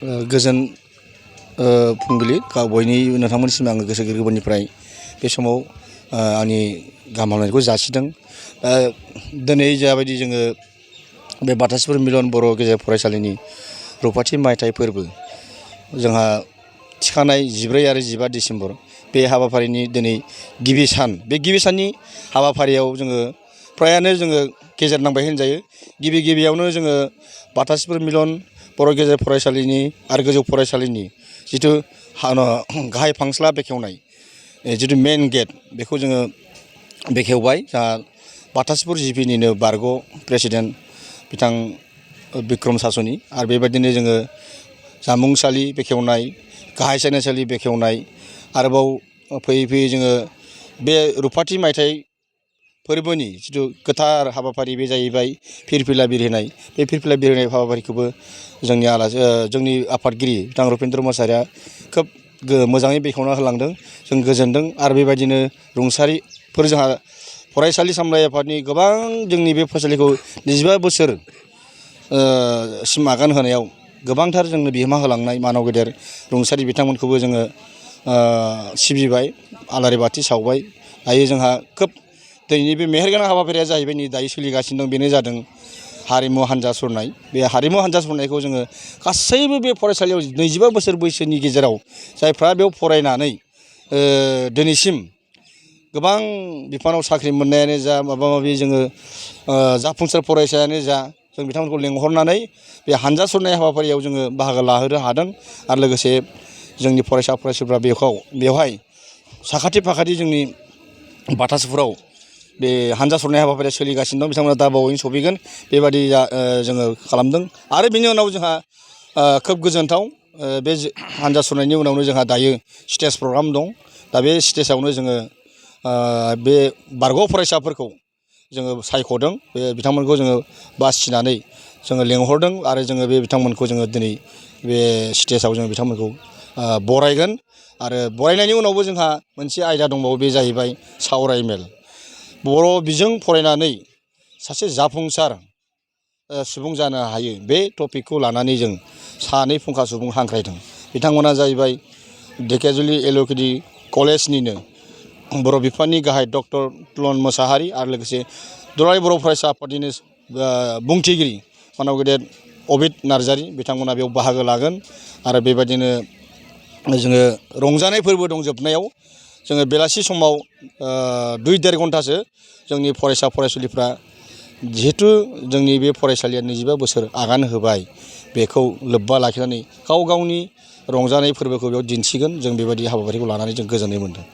गोजोन फुंबिलि नोंथांमोननिसिम आङो गोसो गोरबोनिफ्राय बे समाव आंनि गाहाम हामलायनायखौ जासिदों। दिनै जाबायदि जोङो बे बाथासिफोर मिलन बर' गेजेर फरायसालिनि रुपाथि मायथाइ फोरबो जोंहा थिखानाय 14 आरो 15 डिसेम्बर बे हाबाफारिनि दिनै गिबि सान। बे गिबि साननि हाबाफारियाव जोङो फ्रायानो जोङो गेजेर नांबाय होनजायो। गिबियावनो जोङो बाथासिफोर मिलन बर' गेजेर फरायसालिनि आरो गोजौ फरायसालिनि जिथु गाहाय फांस्ला बेखेवनाय जिथु मेन गेट बेखौ जोङो बेखेवबाय। जोंहा बाथासिफोर जिपिनिनो बारग' प्रेसिडेन्ट बिथां बिक्रम सास'नि आरो बेबायदिनो जोङो जामुंसालि बेखेवनाय, गाहाय सायनासालि बेखेवनाय, आरोबाव फैयै जोङो बे रुपाथि मायथाइ फोरबोनि जिथु गोथार हाबाफारि बे जाहैबाय फिरफिला बिरहोनाय। बे फिरफिला बिरहोनाय हाबाफारिखौबो जोंनि आफादगिरि बिथां रुपेन्द्र मोसाहारिया खोब मोजाङै बेखेवना होलांदों। जों गोजोनदों। आरो बेबायदिनो रुंसारिफोर जोंहा फरायसालि सामलाय आफादनि गोबां जोंनि बे फरायसालिखौ 25 बोसोर सिम आगान होनायाव गोबांथार जोंनो बिहोमा होलांनाय मानाव गेदेर रुंसारि बिथांमोनखौबो जोङो सिबिबाय, आलारि बाथि सावबाय। दायो जोंहा खोब दिनैनि बे मेहेरगोनां हाबाफारिया जाहैबाय नै दायो सोलिगासिनो दं। बेनो जादों हारिमु हान्जा सुरनाय। बे हारिमु हान्जा सुरनायखौ जोङो गासैबो बे फरायसालियाव 25 बोसोर बैसोनि गेजेराव जायफ्रा बेयाव फरायनानै दिनैसिम गोबां बिफानाव साख्रि मोननायानो जा माबा माबि जोङो जाफुंसार फरायसायानो जा जों बिथांमोनखौ लेंहरनानै बे हान्जा सुरनाय हाबाफारियाव जोङो बाहागो लाहोनो हादों। आरो लोगोसे जोंनि फरायसा फरायसुलिफ्रा बेवहाय साखाथि फाखाथि जोंनि बाथासिफोराव बे हान्जा सुरनाय हाबाफारिया सोलिगासिनो दं। बिथांमोना दा बावैनो सफैगोन बेबादि जोङो खालामदों। आरो बेनि उनाव जोंहा खोब गोजोनथाव बे हान्जा सुरनायनि उनावनो जोंहा दायो स्टेज प्रग्राम दं। दा बे स्टेजावनो जोङो बे बारग' फरायसाफोरखौ जोङो सायख'दों। बे बिथांमोनखौ जोङो बासिनानै जोङो लेंहरदों आरो जोङो बे बिथांमोनखौ जोङो दिनै बे स्टेजाव जोङो बिथांमोनखौ बरायगोन। आरो बरायनायनि उनावबो जोंहा मोनसे आयदा दंबावो, बे जाहैबाय सावराय मेल। बर' बिजों फरायनानै सासे जाफुंसार सुबुं जानो हायो, बे टपिकखौ लानानै जों सानै फुंखा सुबुं हांख्रायदों। बिथांमोना जाहैबाय धेकियाजुलि एलकेडि कलेजनिनो बर' बिफाननि गाहाय डक्टर तुलन मोसाहारि आरो लोगोसे दुलाराय बर' फरायसा आफादनिनो बुंथिगिरि मानाव गेदेर अबिद नार्जारि बिथांमोना बेयाव बाहागो लागोन। आरो बेबायदिनो जोङो रंजानाय फोरबो दं। जोबनायाव जोङो बेलासि समाव 2-1.5 घन्टासो जोंनि फरायसा फरायसुलिफ्रा जिहेथु जोंनि बे फरायसालिया 25 बोसोर आगान होबाय, बेखौ लोब्बा लाखिनानै गाव गावनि रंजानाय फोरबोखौ बेयाव दिन्थिगोन। जों बेबायदि हाबाफारिखौ लानानै जों गोजोननाय मोन्दों।